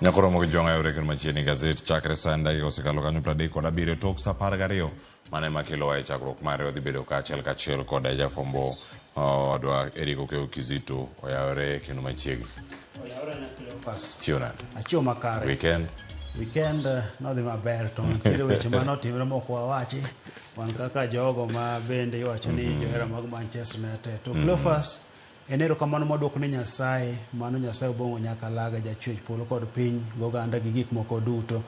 Nyakoromo gi jwang'o yore kendo machiegni gazet chakre sani dakika osekalo kanyo 37 tok sa 12 mano ema kelowa e chakruok mare wadhi bedo kaachiel kachiel kod jafwambo wadwa Eric Okeyo Kizito oyawore kendo machiegni. Oyawore na Cleophas. Chiew nade? Achiew makare. Weekend? Weekend nodhi maber to nitiere weche manotimre mok wawachi. Wan kaka jogo ma bende iwacho ni johera mag Manchester United. To Cleophas en erokamano mwaduoko ne Nyasaye, mano Nyasaye Obong'o Nyakalaga, jachwech polo kod piny, goganda gi gik moko duto,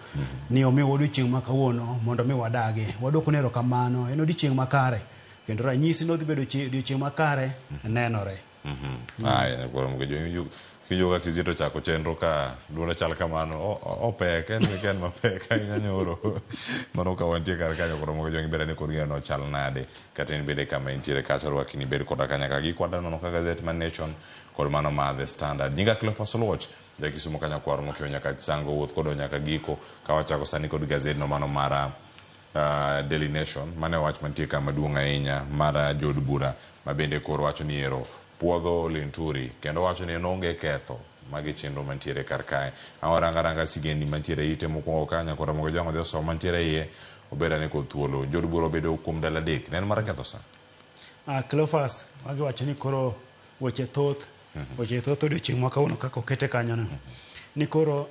ni omiwa odiochieng' ma kawuono mondo mi wadagi. Waduoko ne erokamano, en odiochieng' makare, kendo ranyisi ni odhi bedo odiochieng' makare nenore. Aya, koro mke kijo ka Kizito chako chenro ka duonde chal kamano, opek, en weekend mapek ahinya nyoro. Mano ka wantie kar kanyo koro moko jong bere ni kod ng'eyo chal nade. Kata in bende kama intiere kacha rwaki ni bed koda kanyaka gi kwada nono ka gazet mar Nation kod mano mar The Standard. Nyinga Cleophas Oluoch, ja Kisumo ka nyakwar mokiewo nyaka Sango wuoth kodo nyaka giko ka wachako sani kod gazet no mano mar Daily Nation. Mano e wach mantie ka maduong' ahinya mar jood bura ma bende koro wacho ni ero puodho Linturi kendo wacho ni en onge ketho. Magi chenro mantiere kar kae. Ang' ranga ranga sigendni mantiere ite mokwongo ka nyakora mogo jwang'o dhi osomo mantiere iye obed ane kod thuolo. Jood bura obedo kuom ndalo 3. Ne en mar ketho sa. Cleophas, magi wacho ni koro weche thoth, weche thoth odiochieng' ma kawuono kaka okete kanyo no. Ni koro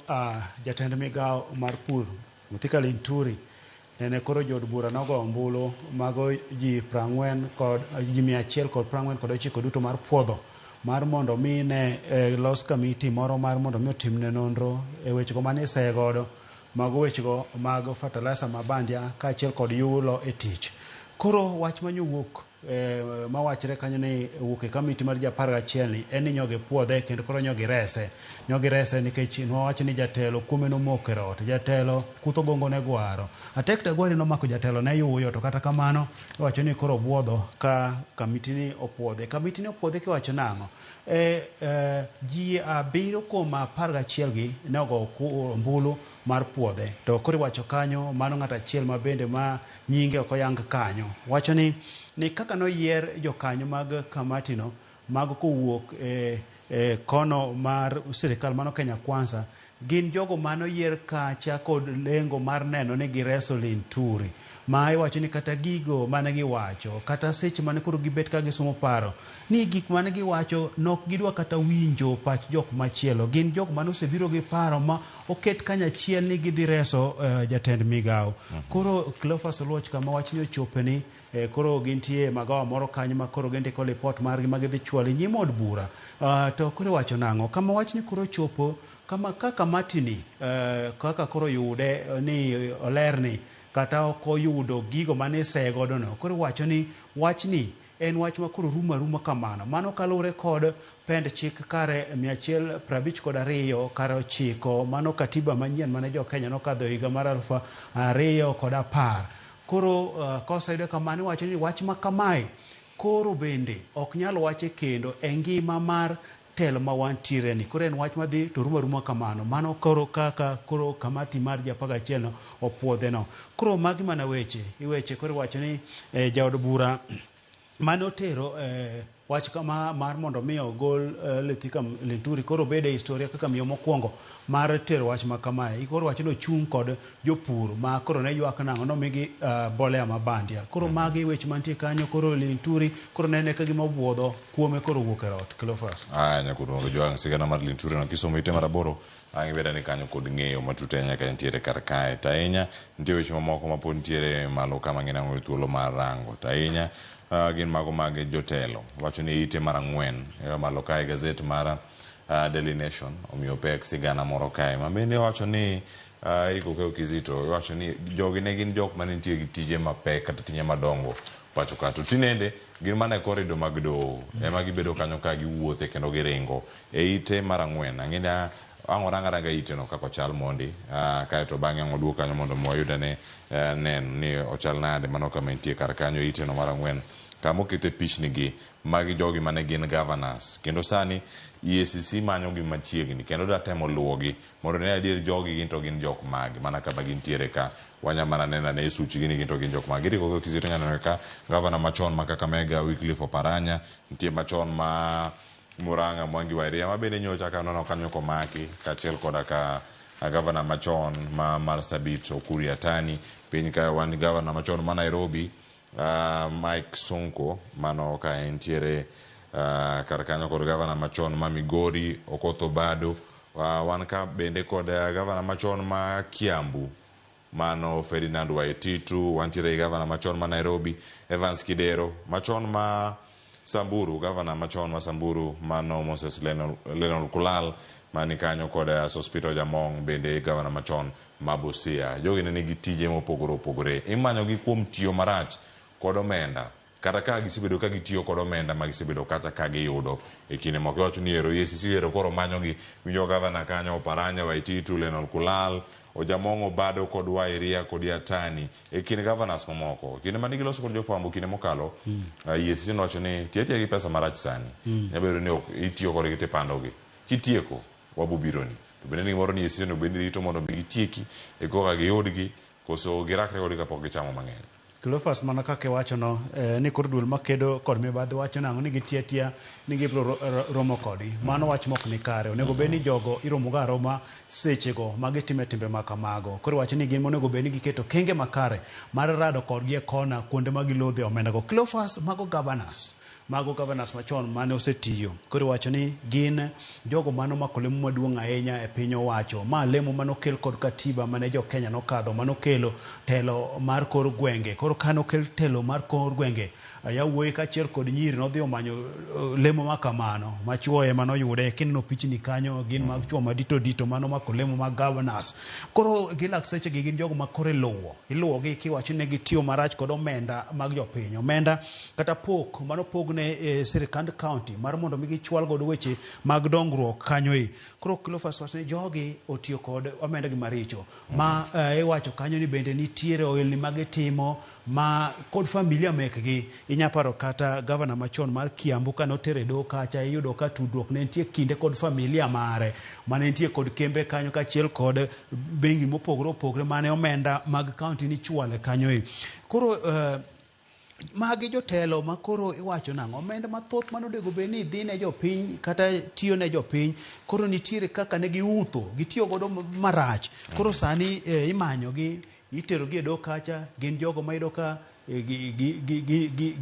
jatend migawo mar pur Mithika Linturi nene koro jood bura nogo ombulu mago ji prang'wen kod ji mia achiel kod prang'wen kod ochiko duto mar puodho mar mondo mi ne los kamiti moro mar mondo mi otimne nonro e wechego mane iseye godo mago wechego mag fertilizer ma bandia kaachiel kod yulo e tich. Koro wach manyowuok mawachre kanyo ni wuok e kamiti mar ji 11 ni en ni nyogi puodhe kendo koro nyogi rese. Nyogi rese nikech nwawacho ni jatelo kuome nomoko e rot, jatelo kutho gongo ne gwaro. Atek Tagwari nomako jatelo ne yuyo to kata kamano iwacho ni koro obuodho ka kamiti ni opuodhe. Kamiti ni opuodhe kiwacho nang'o? Ji 7 kuom 11 gi ne ogo ombulu mar puodhe. To koro iwacho kanyo mano ng'at achiel ma bende ma nyinge ok oyang kanyo. Wacho ni kaka noyier jokanyo mag kamati no mag kowuok e kono mar sirikal mano Kenya Kwanza gin jogo manoyier kacha kod lengo mar neno ni gireso Linturi. Ma iwacho ni kata gigo mane giwacho kata seche mane koro gibet ka gisumo paro ni gik mane giwacho nok gidwa kata winjo pach jok machielo. Gin jok mane osebiro gi paro ma oket kanyachiel ni gidhi reso jatend migawo. Koro Cleophas Oluoch kama wachni ochope ni koro gintie magawa moro kanyo ma koro gindiko lipot margi ma gidhi chwalo e nyim od bura. To koro iwacho nang'o? Kama wachni koro ochopo kama ka kamati ni kaka koro yude ni olerni kata ok oyudo gigo mane iseye godo no. Koro iwacho ni wachni en wach ma koro rumo aruma kamano. Mano kaluwore kod pend chik kare mia achiel prabich kod ariyo kare ochiko mano katiba manyien mane jo Kenya nokadho higa mar 2010. Koro koseyude kamano iwacho ni wach ma kamae koro bende ok nyal wache kendo e ngima mar telo ma wantiere ni. Koro en wach madhi to rumo aruma kamano. Mano koro kaka koro kamati mar ji 11 no opuodhe no. Koro magi mana weche. Iweche koro iwacho ni jaod bura mane otero wach kama mar mondo mi ogol Mithika Linturi koro obed e historia kaka miyo mokwongo mar tero wach ma kamae. Koro wacho ni ochung' kod jopur ma koro ne ywak nang'o nomigi mbolea ma bandia. Koro magi weche mantie kanyo koro Linturi koro nene ka gima obuodho kuome koro owuok e rot. Cleophas. Aya nyakuno jwang' sigana mar Linturi no kisomo ite mar 8 ang' ibeda ni kanyo kod ng'eyo matut ahinya ka nitiere kar kae. To ahinya nitie weche mamoko ma pod nitiere malo kama ng'ina ng'oyo thuolo mar rango. To ahinya gin mago mag jotelo. Wacho ni ite mar 4 malo kae gazet mar Daily Nation omiyo pek sigana moro kae. Ma bende wacho ni Eric Okeyo Kizito wacho ni jogi ne gin jok mane nitie gi tije mapek kata tije madongo pacho ka. To tinende gin mana e korido mag doho ema gibedo kanyo ka giwuothe kendo giringo e ite mar 4. Ang'e ni ang' orang aranga ite no kaka ochal mondi kaeto bang'e ang' oduok kanyo mondo wayud ane neno ni ochal nade mano kama entie kar kanyo ite no mar 4 kama okete pichni gi magi jogi mane gin governors kendo sani EACC manyo gi machiegni kendo da temo luwogi mondo ne adier jogi gin to gin jok mage mana kama gintiere ka wanya mana neno ane e suchgi ni gin to gin jok mage. Eric Okeyo Kizito inyalo neno ka gavana machon ma Kakamega Wycliffe Oparanya nitie machon ma Murang'a Mwangi Wa Iria ma bende nyocha ka nono kanyo komaki kaachiel koda ka gavana machon ma Marsabit Ukur Yatani, piny ka wan gi gavana machon ma Nairobi Mike Sonko, mano ka entiere kar kanyo kod gavana machon ma Migori Okoth Obado. Wan ka bende kod gavana machon ma Kiambu mano Ferdinand Waititu, wantiere gi gavana machon ma Nairobi Evans Kidero, machon ma Samburu, gavana machon ma Samburu mano Moses Lenol Kulal mani kanyo kod Sospeter Ojamong bende gavana machon ma Busia. Jogi ne nigi tije mopogore opogore. Imanyogi kuom tiyo marach kod omenda. Kata ka gisebedo ka gitiyo kod omenda ma gisebedo kacha ka giyudo e kinde moko. Iwacho ni ero EACC ero koro manyogi. Winjo gavana kanyo Oparanya, Waititu, Lenol Kulal, Ojamong Obado kod Wairia kod Yatani e kind governors mamoko. Kinde mane giloso kod jofwambo kinde mokalo, EACC nowacho ni tiyo atiya gi pesa marach sani. Nyalo bedo ni ok itiyo kodgi tipandogi. Kitieko, wabo bironi. To bende ni gimoro ni EACC onego bed ni rito mondo mi gitieki e koka giyudgi koso girakre kodgi kapok gichamo mang'eny. Cleophas mana kaka iwachono ni koro duol makedo kod mibadhi wacho nang'o ni gitiyo atiya ni gibiro romo kodgi. Mano wach mok ni kare. Onego bed ni jogo iromo ga aroma sechego ma gitime timbe ma kamago. Koro iwacho ni gin monego bed ni giketo okenge makare mar rado kodgi e kona kuonde ma gilodhe omenda go. Cleophas mago governors. Mago governors machon mane osetiyo. Koro iwacho ni gin jogo mane omako lemo maduong' ahinya e piny owacho. Ma lemo mane okel kod katiba mane jo Kenya nokadho, mane okelo telo mar kor gwenge. Koro kane okel telo mar kor gwenge, yawuoyi kaachiel kod nyiri nodhi omanyo lemo ma kamano. Ma chuo ema noyude. Kineno pichni kanyo gin mag chuo madito dito mane omako lemo mag governors. Koro gilak seche gi gin jogo ma koro iluwo. Iluwogi kiwacho ni gitiyo marach kod omenda mag jopiny. Omenda kata pok mano pogne sirikand county mar mondo mi gichwal godo weche mag dongruok kanyo e. Koro Cleophas wacho ni jogi otiyo kod omenda gi maricho. Ma iwacho kanyo ni bende nitiere ohelni ma gitimo ma kod familia mekgi. Inya paro kata gavana machon mar Kiambu kane otere e doho kacha iyudo ka tudruok ne nitie kinde kod familia mare mane nitie kod kembe kanyo kaachiel kod bengi mopogore opogore mane omenda mag county nichwale kanyo e. Koro magi jotelo ma koro iwacho nang'o omenda mathoth mane onego bed ni dhi ne jopiny kata tiyo ne jopiny koro nitiere kaka ne giutho gitiyo godo marach. Koro sani imanyogi iterogi e doho kacha gin jogo ma iyudo ka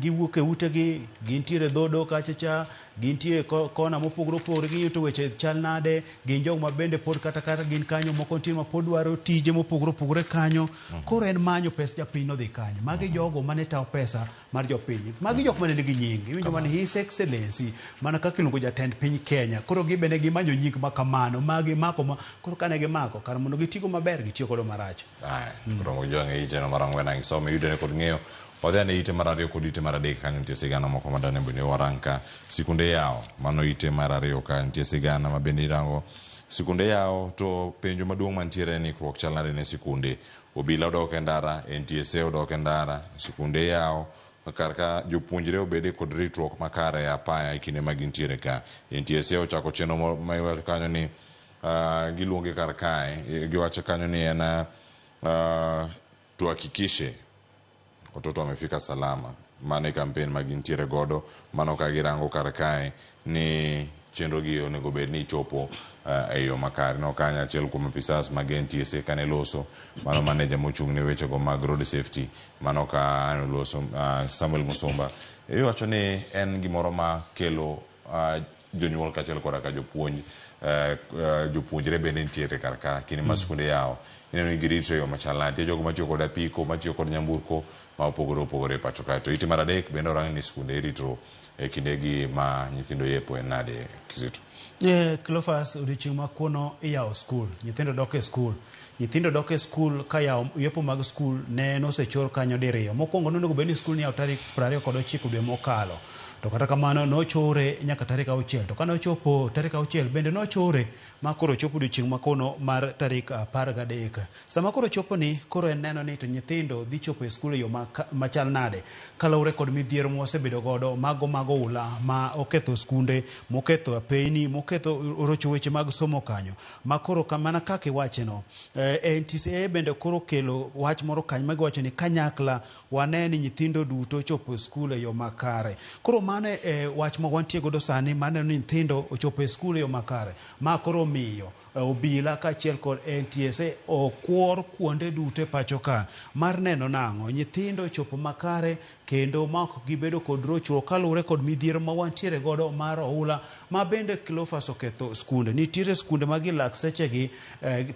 giwuok e utegi gintiere e dho doho kacha cha gintie kona mopogore opogore ging'iyo to weche chal nade gin jogo ma bende pod kata kata gin kanyo moko nitie ma pod dwaro tije mopogore opogore kanyo. Koro en manyo pes japiny nodhi kanyo. Magi jogo mane tawo pesa mar jopiny. Magi jok mane nigi nying. Iwinjo mana His Excellency mana kaka iluongo jatend piny Kenya. Koro gibende gimanyo nying ma kamano ma gimako ma koro kane gimako kar mondo gitigo maber gitiyo godo marach. Aya, romo gi jowang'e ite no mar ang'wen ang' isome yudene kod ng'eyo. Wadhi ane ite mar ariyo kod ite mar adek kanyo nitie sigana moko ma dane bende warang ka sikunde yawo. Mano ite mar ariyo ka nitie sigana ma bende irango. Sikunde yawo to penjo maduong' mantiere en ikruok chal nade ne sikunde. Obila odok e ndara, NTSA odok e ndara, sikunde yawo kar ka jopuonjre obede kod ritruok makare e apaya e kinde ma gintiere ka. NTSA ochako chenro moro ma iwacho kanyo ni giluonge kar kae, giwacho kanyo ni en tuhakikishe watoto wamefika salama. Mano e campaign ma gintiere godo. Mano ka girango kar kae ni chenro gi onego bed ni chopo e yo makare. No kanyo achiel kuom apisas mag NTSA kane loso, mano maneja mochung' ne wechego mag road safety, mano ka loso Samuel Musumba. Iwacho ni en gimoro ma kelo jonyuol kaachiel koda ka jopuonj jopuonjre bende nitiere kar ka kinde ma skunde yawo. Ineno ni giritre e yo machal nade. Nitie jogo matiyo kod apiko, matiyo kod nyamburko ma opogore opogore e pacho kae. To ite mar adek bende orang ni skunde irito e kindegi ma nyithindo yepo en nade Kizito? Cleophas, odiochieng' ma kawuono iyawo skul, nyithindo dok e skul. Nyithindo dok e skul ka yawo yepo mag skul ne nosechor kanyo diriyo. Mokwongo nonego bed ni skul niyawo tarik 29 dwe mokalo. To kata kamano nochore nyaka tarik 6. To kane ochopo tarik 6 bende nochore ma koro ochopo odiochieng' ma kawuono mar tarik 13. Sama koro chopo ni koro en neno ni to nyithindo dhi chopo e skul e yo machal nade kaluwore kod midhiero ma wasebedo godo mago mag oula ma oketho skunde, moketho apeyni, moketho orocho weche mag somo kanyo. Ma koro mana kaka iwacheno, NTSA bende koro kelo wach moro kanyo ma giwacho ni kanyakla wane ni nyithindo duto ochopo e skul e yo makare. Koro mano e wach ma wantie godo sani maneno ni nyithindo ochopo e skul e yo makare. Ma koro omiyo Obila kaachiel kod NTSA okwor kuonde duto e pacho ka mar neno nang'o nyithindo ochopo makare kendo ma ok gibedo kod rochruok kaluwore kod midhiero ma wantiere godo mar oula ma bende Cleophas oketho skunde. Nitiere skunde ma gilak sechegi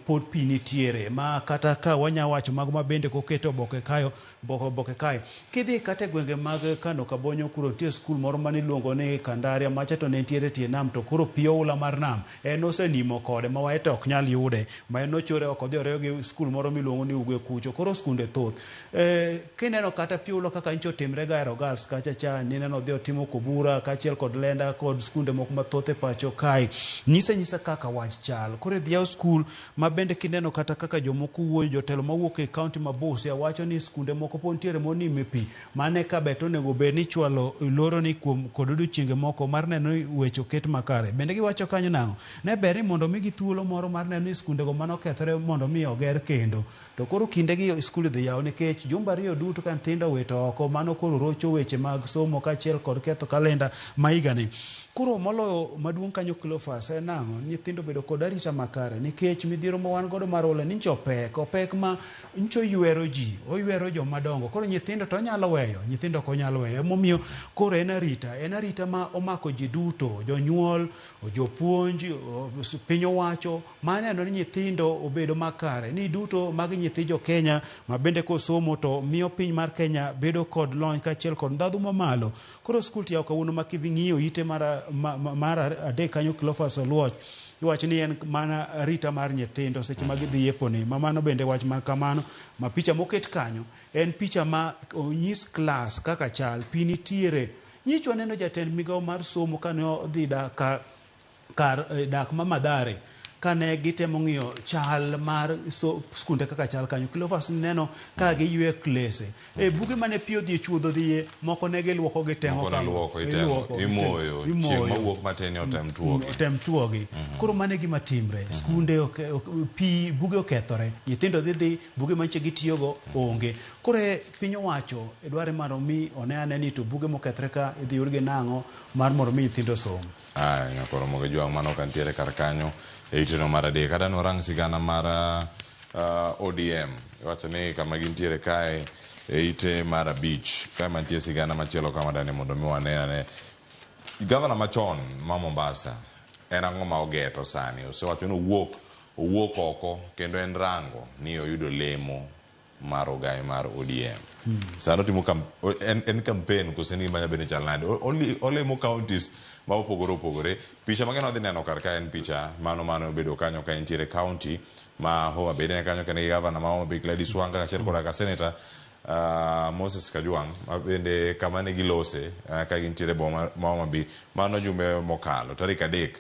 pod pi nitiere ma kata ka wanya wacho mago ma bende koket oboke kayo oboke kae. Kidhi kata e gwenge mag Kano Kabonyo kuro nitie skul moro mane iluongo ni Kandaria macha to ne nitiere tie nam to koro pi oula mar nam en osenimo kode ma waye to ok nyal yude ma en ochore oko odhi oriwe gi skul moro miluongo ni Ugwe kucho. Koro skunde thoth. Kineno kata pi oula kaka nyocha otimre Gairo Girls kacha cha nineno odhi otimo Kobura kaachiel kod Lenda kod skunde moko mathoth e pacho kae. Nyise anyisa kaka wach chal. Koro idhi yaw skul ma bende kineno kata kaka jomoko wuoyo, jotelo mawuok e kaunti ma Busia wacho ni skunde moko pod nitiere monimo e pi. Mane ka ber to onego bed ni ichwalo loro ni kuom kod odiochienge moko mar neno ni weche oket makare. Bende giwacho kanyo nang'o? Ne ber ni mondo omigi thuolo moro mar neno ni skundego mane okethore mondo mi oger kendo. To koro kindegi skul idhi yaw nikech jumbe ariyo duto ka nyithindo owito oko, mano koro rocho weche mag somo kaachiel kod ketho kalenda ma higani. Koro moloyo maduong' kanyo Cleophas en nang'o? Nyithindo bedo kod arita makare nikech midhiero ma wan godo mar oula ni nyicha opek, opek ma nyicha oywero ji, oywero joma dongo. Koro nyithindo to onyalo weyo, nyithindo ok onyal weyo. Emomiyo koro en arita, en arita ma omako ji duto, jonyuol, jopuonj, piny owacho, mar neno ni nyithindo obedo makare, ni duto magi nyithi jo Kenya ma bende kosomo to miyo piny mar Kenya bedo kod lony kaachiel kod ndhadhu mamalo. Koro skul tiyawo kawuono ma kidhi ng'iyo ite mar adek kanyo Cleophas Oluoch iwacho ni en mana arita mar nyithindo seche ma gidhi yeponi. Ma mano bende wach ma kamano ma picha moket kanyo en picha ma onyis klas kaka chal, pi nitiere. Nyichwa neno jatend migawo mar somo kane odhi dak kar dak ma Mathare kane gitemo ng'iyo chal mar skunde kaka chal kanyo. Cleophas neno ka giywe klese. E buge mane pi odhi e chuodho dhiye, moko ne giluoko giteng'o Moko ne kama. luoko, iteng'o, Iluoko, imoyo, imoyo. chieng' mawuok matin ni otem tuogi. Otem tuogi. Koro mano e gima timre. Skunde pi buge okethore. Nyithindo dhi dhi, buge manyiche gitiyogo onge. Koro e piny owacho e dware mar mi one ane ni to buge mokethre ka idhi yudgi nang'o mar mondo mi nyithindo osom. Aya, nyakoro moge jwang' mano ka nitiere kar kanyo e iteno mar adek. Adwa ni warang sigana mar ODM. Iwacho ni kama gintiere kae e ite mar abich. Kae mantie sigana machielo kama dani mondo mi wane ane. Gavana machon ma Mombasa en ang'o ma ogeto sani? Osewacho ni owuok oko kendo en rango ni oyudo lemo mar ogai mar ODM. Sani otimo en campaign kose ni gima nyalo bedo ni chal nade? Olimo counties ma opogore opogore. Picha mang'eny wadhi neno kar ka en picha mano mane obedo kanyo ka entiere county ma Homa Bay. Ne kanyo ka nigi gavana ma Homa Bay Gladys Wanga kaachiel koda ka senator Moses Kajwang' ma bende kama ne gilose ka gintiere boma ma Homa Bay. Mano jumbe mokalo tarik 3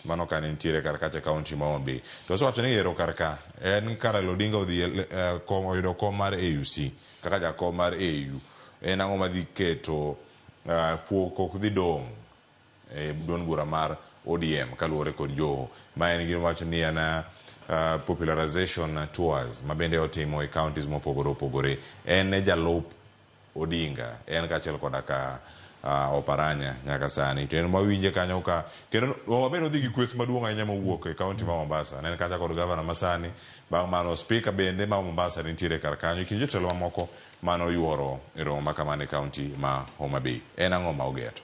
mano ka nitiere kar kacha county ma Homa Bay. To osewacho ni ero kar ka en ka Raila Odinga odhi kom, oyudo kom mar AUC kaka jakom mar AU en ang'o madhi keto fuok ok dhi dong' e duond bura mar ODM kaluwore kod Joho ma en gima wacho ni en popularization tours ma bende otimo e counties mopogore opogore. En e jalup Odinga en kaachiel koda ka Oparanya nyaka sani. To en mawinje kanyo ka kendo Homa Bay nodhi gi kweth maduong' ahinya mowuok e county ma Mombasa. Ne en kacha kod gavana masani, bang' mano speaker bende ma Mombasa nitiere kar kanyo e kind jotelo mamoko mane oyuoro e romo ma kamano e county ma Homa Bay. En ang'o ma ogeto?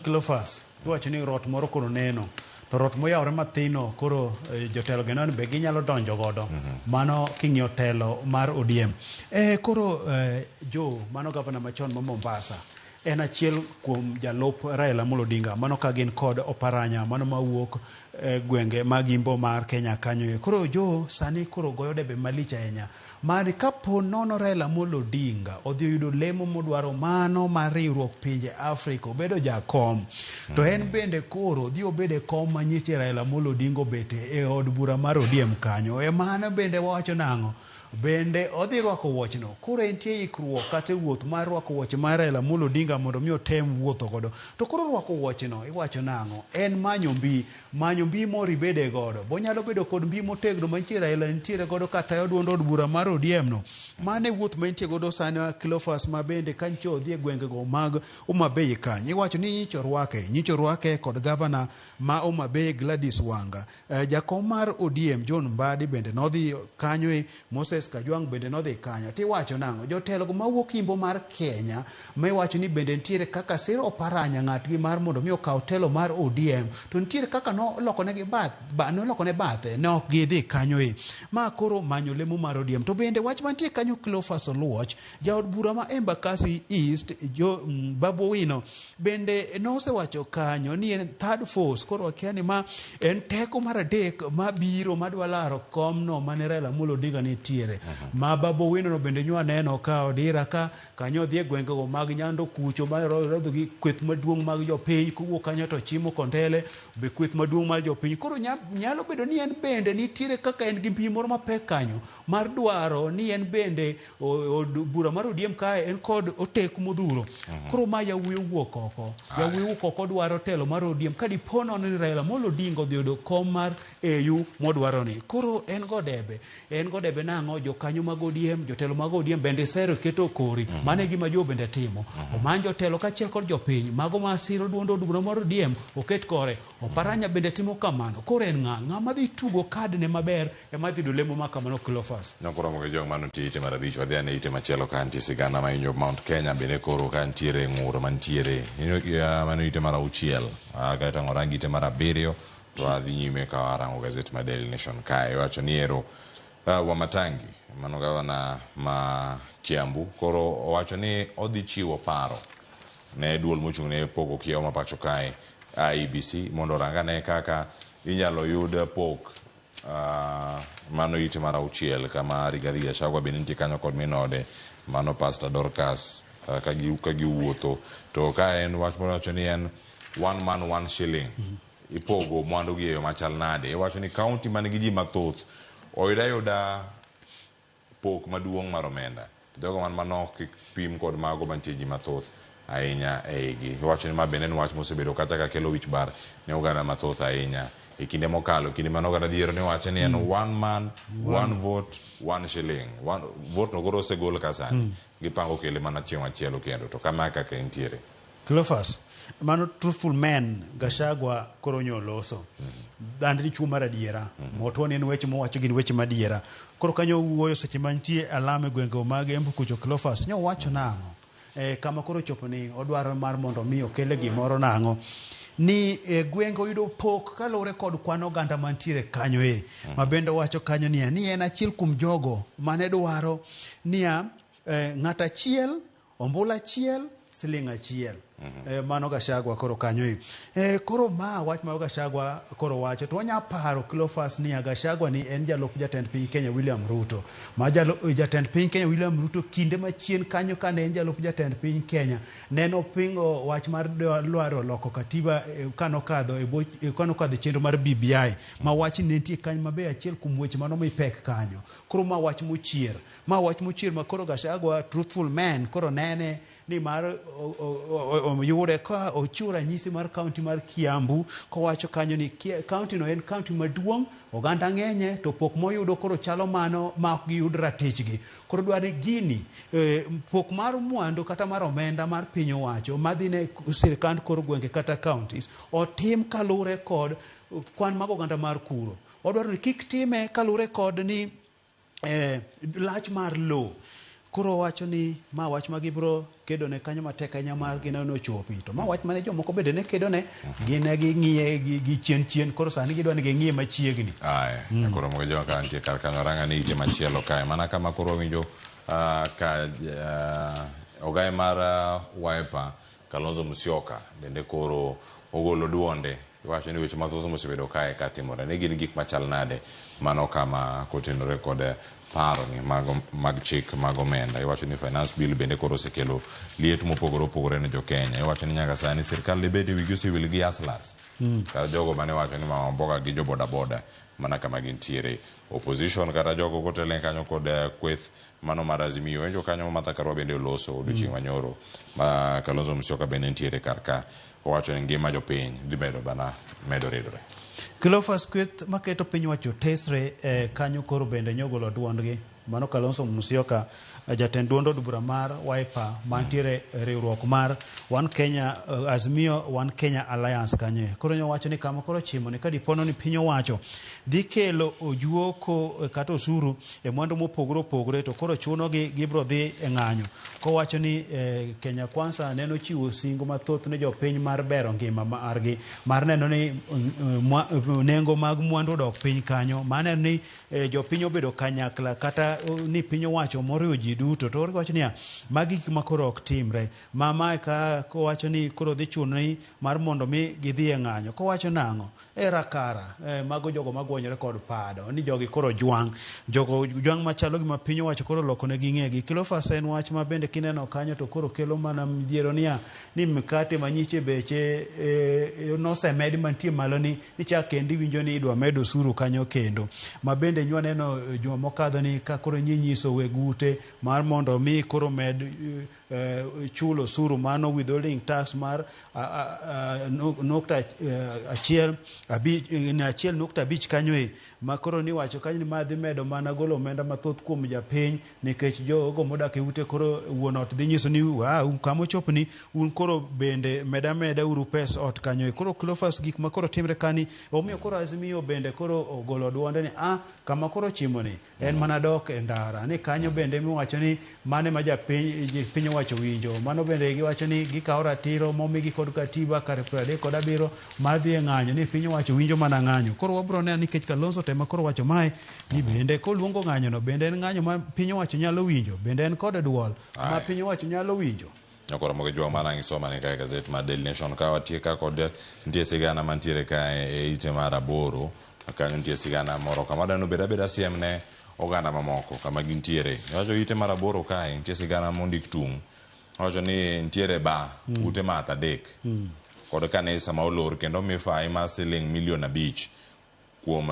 Cleophas, iwacho ni rot moro koro neno. To rot moyawore mathino koro jotelo geno ni be ginyalo donjo godo. Mano king'iyo telo mar ODM. Koro Joe, mano gavana machon ma Mombasa, en achiel kuom jalup Raila Amolo Odinga. Mano ka gin kod Oparanya, mano mawuok gwenge mag Imbo mar Kenya kanyo. Koro Joe sani koro goyo debe malich ahinya. Mar kapo nono Raila Amolo Odinga odhi oyudo lemo modwaro mano mar riwruok pinje Afrika obedo jakom to en bende koro odhi obedo e kom manyiche Raila Amolo Odinga obete e od bura mar ODM kanyo. E mano bende wawacho nang'o? Bende odhi rwako wuochno. Koro entie ikruok kata e wuoth mar rwako wuoche mar Raila Amolo Odinga mondo mi otem wuotho godo. To koro rwako wuochno iwacho nang'o? En manyo mbi. Manyo mbi moro ibede godo. Bonyalo bedo kod mbi motegno mantie Raila nitiere godo katayo duond od bura mar ODM no. Mano e wuoth ma entie godo sani Cleophas ma bende ka nyicha odhi e gwengego mag Homa Bay kanyo. Iwacho ni nyicha orwake. Nyicha orwake kod gavana ma Homa Bay Gladys Wanga. Jakom mar ODM John Mbadi bende nodhi kanyo e Moses Kajwang' bende nodhi kanyo. Tiwacho nang'o? Jotelo go mawuok imbo mar Kenya ma iwacho ni bende nitiere kaka Siro Oparanya ng'atgi mar mondo mi okaw telo mar ODM to nitiere kaka nolokonegi bath, ba, nolokone bathe ne ok gidhi kanyo e. Ma koro manyo lemo mar ODM. To bende wach mantie kanyo Cleophas Oluoch, jaod bura ma Embakasi East, jo, Babu Owino Bende nosewacho kanyo ni en third force, koro akia ni ma en teko mar adek mabiro madwa laro komno mane Raila Amolo Odinga nitiere. Ma Babu Owino no bende nywa neno ka odira ka kanyo odhi e gwengego mag Nyando kucho ma rodho gi kweth maduong' mag jopiny kowuok kanyo to chimo Kondele be kweth maduong' mar jopiny. Koro nyalo bedo ni en bende nitiere kaka en gi mbi moro mapek kanyo mar dwaro ni en bende od bura mar ODM kae en kod oteku modhuro. Koro ma yawuoyi owuok oko. Yawuoyi owuok oko dwaro telo mar ODM ka dipo nono ni Raila Amolo Odinga odhi yudo kom mar AU modwaro ni. Koro en go debe. En go debe nang'o? Jokanyo mag ODM, jotelo mag ODM bende sero keto kori. Mano e gima jo bende timo. Omany jotelo kaachiel kod jopiny mago ma siro duond od bura mar ODM oket kore. Oparanya bende timo kamano. Koro en ng'a? Ng'ama dhi tugo kad ne maber ema dhi yudo lemo ma kamano Cleophas. Nokoromo gi jong mano nitie ite mar abich wadhi ane ite machielo ka nitie sigana ma hinyo Mount Kenya bende koro ka nitiere ng'ur mantiere mano ite mar auchiel kaeto ang' orang ite mar abiriyo to adhi nyime ka warango gazet mar Daily Nation kae iwacho ni ero Wamatangi mano gavana ma Kiambu koro owacho ni odhi chiwo paro ne duol mochung' ne pogo kiewo ma pacho kae IEBC mondo orang ane kaka inyalo yud pok mano ite mar auchiel kama Rigathi Gachagua bende nitie kanyo kod min ode mano Pastor Dorcas ka giwuotho to ka en wach moro wacho ni en one man one shilling ipogo mwandu gi e yo machal nade iwacho ni kaunti man gi ji mathoth oyud ayuda pok maduong' mar omenda. To jogo man manok kik pim kod mago mantie ji mathoth ahinya eigi. Iwacho ni ma bende en wach mosebedo kacha ka kelo wich bar ne oganda mathoth ahinya. E kinde mokalo, kinde mane oganda dhi yiero ne wache ni en one man, one vote, one shilling. One, vote no koro osegol ka sani. Gipango kele mana chieng' machielo kendo. To kama e kaka entiere. Cleophas, mano truthful man Gachagua koro nyo loso. Dhand dichuo mar adiera. Motwo ni en weche mowacho gin weche madiera. Koro kanyo owuoyo seche mantie alam e gwenge mag Embu kucho Cleophas nyo wacho nang'o? E, kama koro ochopo ni odwaro mar mondo mi okele gimoro nang'o? Ni e, gwenge oyudo pok kaluwore kod kwan oganda mantiere kanyo e. Ma bende owacho kanyo niya ni en achiel kuom jogo mane dwaro niya e, ng'at achiel Ombulu achiel, siling achiel. Mano Gachagua koro kanyo e. Koro ma wach ma Gachagua koro wacho to wanya paro Cleophas niya Gachagua ni en jalup jatend piny Kenya William Ruto. Ma jatend piny Kenya William Ruto kinde machien kanyo kane en jalup jatend piny Kenya ne nopingo wach mar dwaro loko katiba kanokadho e bwo kanokadho e chenro mar BBI ma wach ne nitie kanyo mabe achiel kuom weche manomi pek kanyo. Koro ma wach mochier. Ma wach mochier ma koro Gachagua truthful man koro nene ni mar oyude ka ochiwo ranyisi mar kaunti mar Kiambu kowacho kanyo ni kaunti no en kaunti maduong', oganda ng'enye to pok moyudo koro chalo mano ma ok giyud ratichgi. Koro dwaro ni gini pok mar mwandu kata mar omenda mar piny owacho madhi ne sirkand kor gwenge kata counties otim kaluwore kod kwan mag oganda mar kuro. Odwaro ni kik time kaluwore kod ni lach mar lowo. Koro owacho ni ma wach ma gibiro kedone kanyo matek ahinya mar gineno ni ochopi. To ma wach mane jomoko bende ne kedone, gin ne ging'iye gi chien chien, koro sani gidwa ni ging'iye machiegni. Aye, koro mogo joma ka nitie kar kanyo ranga ni ite machielo kae. Mana kama koro wawinjo ka ogaye mar Wiper Kalonzo Musyoka bende koro ogolo duonde Iwacho ni weche mathoth mosebedo kae ka timore ni gin gik machal nade mano kama kotenore kod paro ni mag chik mag omenda. Iwacho ni finance bill bende koro osekelo liet mopogore opogore ne jo Kenya. Iwacho ni nyaka sani sirkal dibed ni wigi osewil gi hustlers. Kata jogo mane wacho ni mama mboga gi jo boda boda. mana kama gintiere. Opposition kata jogo kotelne kanyo kod kweth mano mar Azimio. Winjo kanyo Martha Karua bende oloso odiochieng' manyoro ma Kalonzo Musyoka bende nitiere kar ka. Owacho ni ngima jopiny dhi medo bana medo ridore. Cleophas kweth maketo piny wacho tesre kanyo koro bende nyogolo duondgi. Mano Kalonzo Musyoka, jatend duond od bura mar Wiper mantiere e riwruok mar One Kenya, Azimio One Kenya Alliance kanyo. Koro nyowacho ni kama koro ochimo ni kadipono ni piny owacho dhi kelo ojuoko kata osuru e mwandu mopogore opogore to koro chuno gi gibro dhi e ng'anyo. Kowacho ni Kenya Kwanza neno chiwo singo mathoth ne jopiny mar bero ngima margi, mar neno ni nengo mag mwandu odok piny kanyo, mar neno ni jopiny obedo kanyakla kata ni piny owacho moriwo ji duto. To wacho niya, magi gik ma koro ok timre. Ma mae ka kowacho ni koro dhi chuno ni mar mondo mi gidhi e ng'anyo. Kowacho nang'o? Era kara, mago jogo magwonyore kod pado, ni jogi koro jwang'. Jogo jwang' machalo gima piny owacho koro oloko negi ng'egi. Cleophas en wach ma bende kineno kanyo to koro kelo mana midhiero niya, ni mkate manyiche beche nosemed mantie malo ni nichak kendo iwinjo ni idwa med osuru kanyo kendo. Ma bende nywa neno juma mokadho ni ka koro nyinyiso weg ute mar mondo mi koro med chulo osuru mano withholding tax mar nukta achiel abich, achiel nukta abich kanyo e ma koro niwacho kanyo ni ma dhi medo mana golo omenda mathoth kuom japiny nikech jogo modak e ute koro wuon ot dhi nyiso ni kama ochopni un koro bende meda meda uru pes ot kanyo e. Koro Cleophas gik ma koro timre kani omiyo koro Azimio bende koro ogolo duonde ni kama koro ochimo ni en mana dok e ndara ni kanyo bende miwacho ni mane ma japiny piny owacho winjo mano bende giwacho ni gikawo ratiro momigi kod katiba kar 37 mar dhi e ng'anyo ni piny owacho winjo mana ng'anyo. Koro wabro neno nikech Kalonzo tema koro wacho mae ni bende koluongo ng'anyo no bende en ng'anyo ma piny owacho nyalo winjo, bende en kod duol ma piny owacho nyalo winjo. Nyakoro mogi jwang' mana ngisoma ne kae gazet mar Daily Nation ka watie ka kod nitie sigana mantiere kae e ite mar 8 kanyo nitie sigana moro kama dano bed abeda siem ne oganda mamoko kama gintiere. Wacho ite mar 8 kae nitie sigana mondik tung'. Wacho ni nitiere ba ute math 3 kod kanisa ma olor kendo mi fai mar siling milion 5 kuom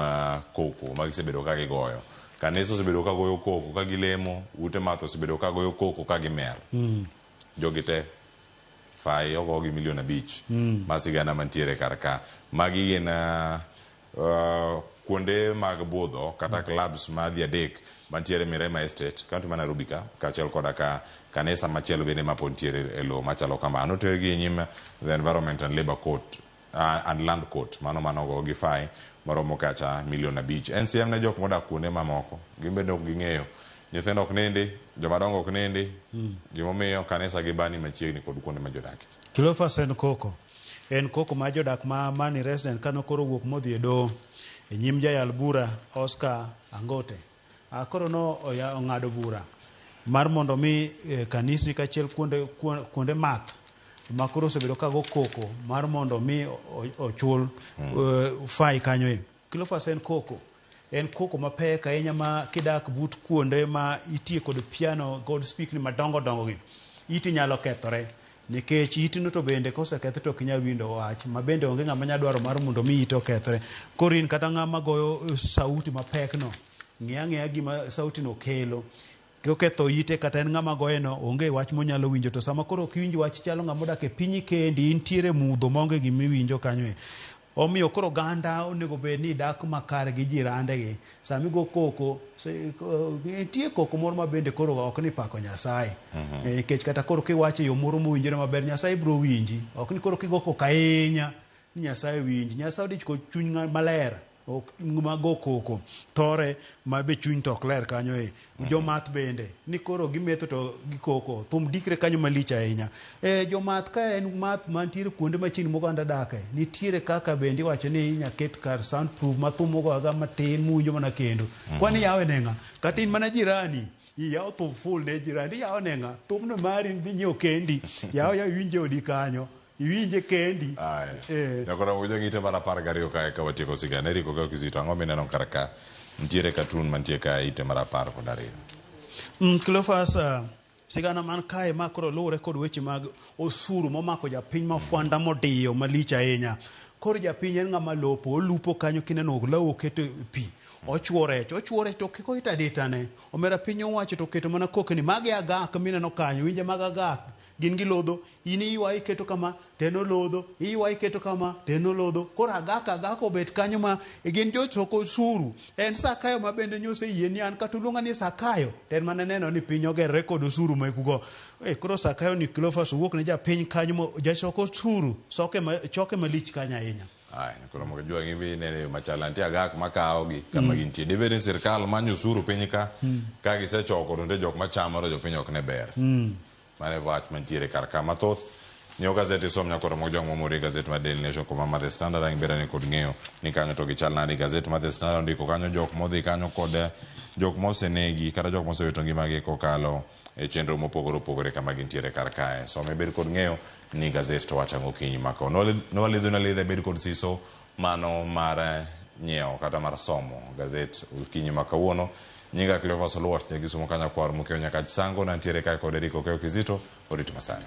koko ma gisebedo ka gigoyo. Kanisa osebedo ka goyo koko ka gilemo, ute math osebedo ka goyo koko ka gimer. Jogi te fai ogogi milion 5 ma sigana mantiere kar ka. Magi gin kuonde mag budho kata clubs madhi 3 mantiere Mirema Estate, kaunti ma Nairobi ka, kaachiel koda ka kanisa machielo bende ma pod nitiere e lowo machalo kamano. Otergi e nyim the Environment and Labour Court and Land Court, mano ogogi fai maromo kacha milion 5. En siem ne jok modak kuonde mamoko, gin bende ok ging'eyo. Nyithindo ok nindi, jomadongo ok nindi, gimomiyo kanisa gi bani machiegni kod kuonde ma jodakie. Cleophas en koko. En koko ma jodak ma Mani resident kano koro wuok modhi e doho e nyim jayal bura Oscar Angote. Koro no ong'ado bura mar mondo mi kanisni kaachiel kuonde math ma koro osebedo ka go koko mar mondo mi ochul fai kanyo e. Cleophas en koko. En koko mapek ahinya ma kidak but kuonde ma itie kod piano kod spikni madongo dongo gi, iti nyalo kethore. Nikech itino to bende kosekethre to ok inyal winjo wach, ma bende onge ng'ama nyalo dwaro mar mondo mi ite okethre. Koro in kata ng'ama goyo sauti mapek no, ng'i ang'iya gima sauti no kelo. Koketho ite kata en ng'ama goye no, onge wach monyalo winjo. To sama koro ok iwinj wach, chalo ng'ama odak e pinyi kendi, intiere mudho maonge gima iwinjo kanyo e. Omiyo koro oganda onego bed ni dak makare gi jirandegi. Sama igo koko, nitie koko moro ma bende koro ok ni pako Nyasaye. Nikech kata koro kiwacho e yo moro mowinjore maber, Nyasaye biro winji. Ok ni koro kigo koko ahinya, ni Nyasaye winji. Nyasaye odich kod chuny maler, ok ma go koko. Thore ma be chuny to ok ler kanyo e. Jomath bende, ni koro gimetho to gikoko. Thum dikre kanyo malich ahinya. Jomath ka en math mantiere kuonde machiegni moganda dake, nitiere kaka bende iwacho ni inya ket kar sound proof ma thum ogoga matin muwinjo mana kendo. Kwani yawe ne ng'a? Kata in mana jirani, iyawo thum full ne jirani, iyawo ne ng'a? Thumno mari dhi nyiewo kendi. Yaw yaw iwinje odi kanyo. Iwinje kendi. Nyakoro wujo ng'ite mar 12 kae ka watieko sigana. Eric Ogawa Kizito, ang'o mineno kar ka? Nitiere cartoon mantie ka ite mar 12. Cleophas, sigana man kae ma koro luwore kod weche mag osuru momako japiny ma fwanda modiyo malich ahinya. Koro japiny en ng'ama lopo, olupo kanyo kineno olaw oketo e pi. Ochuo rech, ochuo rech to kik owit aditane. Omera piny owacho to oketo mana koke ni magi agak mineno kanyo, winje mag agak. Gin gilodho, in iywayo iketo kama, to en olodho, iywayo iketo kama, to en olodho. Koro agak agak obet kanyo ma gin jochok osuru. En Sakayo ma bende nyo oseyie ni an kata uluonga ni Sakayo, to en mana neno ni piny ogerre kod osuru mekugo. Eh, koro Sakayo ni Cleophas owuok ne japiny kanyo ma jachok osuru, soke ma, choke malich kanyo ahinya. Aya, koro mondo jwang' ibi inene yo machal nitie agak makawogi kama gintie. Dibed ni sirkal manyo osuru piny ka, ka gisechoko to nitie jok machamo to jopiny ok ne ber. Mano e wach mantiere kar ka mathoth. Nyiew gazet isom nyakoro mok jwang' momori gazet mar Daily Nation kod mar The Standard ang' ibed ane kod ng'eyo ni kanyo to gichal nade. Gazet mar The Standard ondiko kanyo jok modhi kanyo kod jok mosenegi kata jok mosewito ngimagi kokalo e chenro mopogore opogore kama gintiere kar kae. Some ibed kod ng'eyo ni gazet to wacho ang'o okinyi ma kawuono. Nowalidhoni alidha ibed kod siso mano mar nyiewo kata mar somo gazet okinyi ma kawuono. Nyinga Cleophas Oluoch, Nyagisumo Kanyakwar, Mokeo Nyakach Sango, nantiere kae kod Eric Okeyo Kizito, orit masani.